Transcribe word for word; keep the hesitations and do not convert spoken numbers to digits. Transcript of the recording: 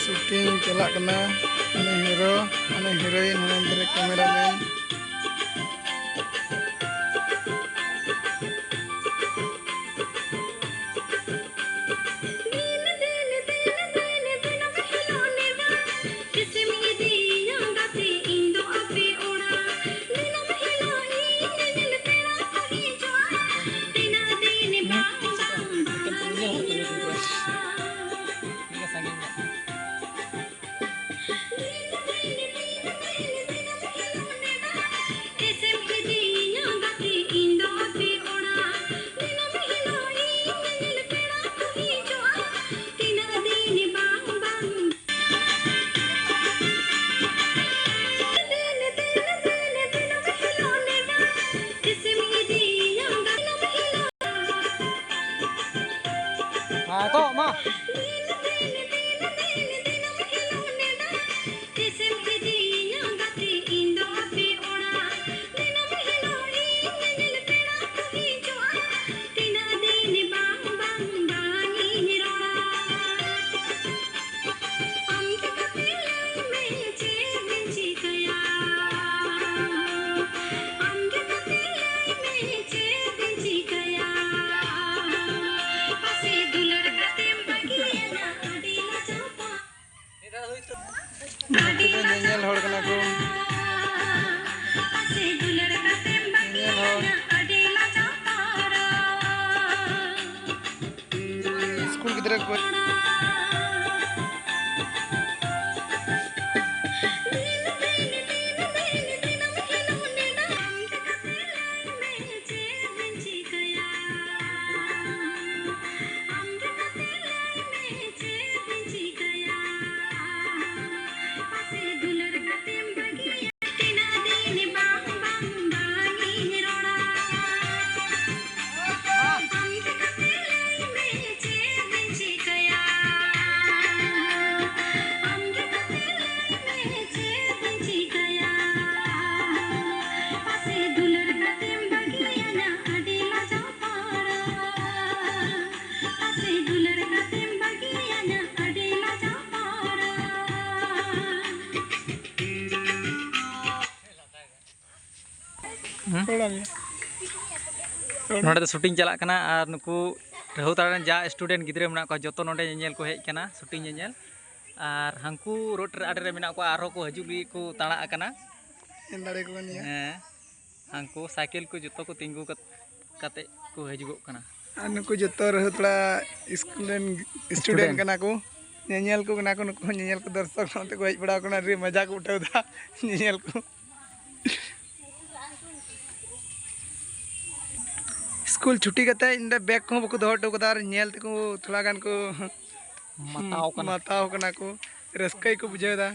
Shooting ᱪᱟᱞᱟᱜ ᱠᱟᱱᱟ᱾ ᱩᱱᱤ ᱦᱤᱨᱳ, ᱩᱱᱤ ᱦᱤᱨᱳᱭᱤᱱ, ᱦᱟᱱᱮ ᱱᱚᱱᱛᱮ ᱨᱮ ᱠᱮᱢᱮᱨᱟᱢᱮᱱ᱾ ᱱᱤᱛᱚᱜ ᱢᱟ᱾ ᱱᱩᱠᱩ ᱫᱚ ᱧᱮᱧᱮᱞ ᱦᱚᱲ ᱠᱟᱱᱟ ᱠᱚ᱾ ᱧᱮᱧᱮᱞ ᱦᱚᱲ᱾ ᱥᱠᱩᱞ ᱜᱤᱫᱽᱨᱟᱹ ᱠᱚ᱾ ᱱᱚᱰᱮ ᱫᱚ ᱥᱩᱴᱤᱝ ᱪᱟᱞᱟᱜ ᱠᱟᱱᱟ ᱟᱨ ᱱᱩᱠᱩ ᱨᱟᱹᱦᱩᱛᱟᱲᱟ ᱨᱮᱱ ᱡᱟ ᱥᱴᱩᱰᱮᱱᱴ ᱜᱤᱫᱽᱨᱟᱹ ᱢᱮᱱᱟᱜ ᱠᱚᱣᱟ, ᱡᱚᱛᱚ ᱱᱚᱰᱮ ᱧᱮᱧᱮᱞ ᱠᱚ ᱦᱮᱡ ᱠᱟᱱᱟ, ᱥᱩᱴᱤᱝ ᱧᱮᱧᱮᱞ᱾ ᱟᱨ ᱦᱟᱱᱠᱩ ᱨᱳᱰ ᱨᱮ ᱟᱲᱮ ᱨᱮ ᱢᱮᱱᱟᱜ ᱠᱚᱣᱟ, ᱟᱨᱦᱚᱸ ᱠᱚ ᱦᱤᱡᱩᱜ ᱞᱟᱹᱜᱤᱫ ᱠᱚ ᱛᱟᱲᱟᱜ ᱟᱠᱟᱱᱟ᱾ ᱧᱮᱞ ᱫᱟᱲᱮ ᱠᱚ ᱠᱟᱱ ᱜᱮᱭᱟ᱾ ᱦᱮᱸ, ᱦᱟᱱᱠᱩ ᱥᱟᱭᱠᱮᱞ ᱠᱚ ᱡᱚᱛᱚ ᱠᱚ ᱛᱤᱸᱜᱩ ᱠᱟᱛ- ᱠᱟᱛᱮ ᱠᱚ ᱦᱤᱡᱩᱜᱚᱜ ᱠᱟᱱᱟ᱾ ᱟᱨ ᱱᱩᱠᱩ ᱡᱚᱛᱚ ᱨᱟᱹᱦᱩᱛᱟᱲᱟ ᱥᱠᱩᱞ ᱨᱮᱱ ᱥᱴᱩᱰᱮᱱᱴ ᱠᱟᱱᱟ ᱠᱚ, ᱧᱮᱧᱮᱞ ᱠᱚ ᱠᱟᱱᱟ ᱠᱚ᱾ ᱱᱩᱠᱩ ᱦᱚᱸ ᱧᱮᱧᱮᱞ ᱠᱚ ᱫᱚᱨᱥᱚᱠ ᱥᱟᱶᱛᱮ ᱠᱚ ᱦᱮᱡ ᱵᱟᱲᱟ ᱟᱠᱟᱱᱟ, ᱟᱹᱰᱤ ᱢᱚᱡᱟ ᱠᱚ ᱩᱴᱷᱟᱹᱣ ᱮᱫᱟ ᱧᱮᱧᱮᱞ ᱠᱚ᱾ ᱥᱠᱩᱞ ᱪᱷᱩᱴᱤ ᱠᱟᱛᱮ ᱱᱚᱰᱮ ᱵᱮᱜᱽ ᱠᱚᱦᱚᱸ ᱵᱟᱠᱚ ᱫᱚᱦᱚ ᱦᱚᱴᱚ ᱠᱟᱫᱟ ᱟᱨ ᱧᱮᱞ ᱛᱮᱠᱚ ᱛᱷᱚᱲᱟ ᱜᱟᱱ ᱠᱚ ᱢᱟᱛᱟᱣ ᱠᱟᱱᱟ᱾ ᱢᱟᱛᱟᱣ ᱠᱟᱱᱟ ᱠᱚ, ᱨᱟᱹᱥᱠᱟᱹ ᱜᱮᱠᱚ ᱵᱩᱡᱷᱟᱹᱣ ᱮᱫᱟ᱾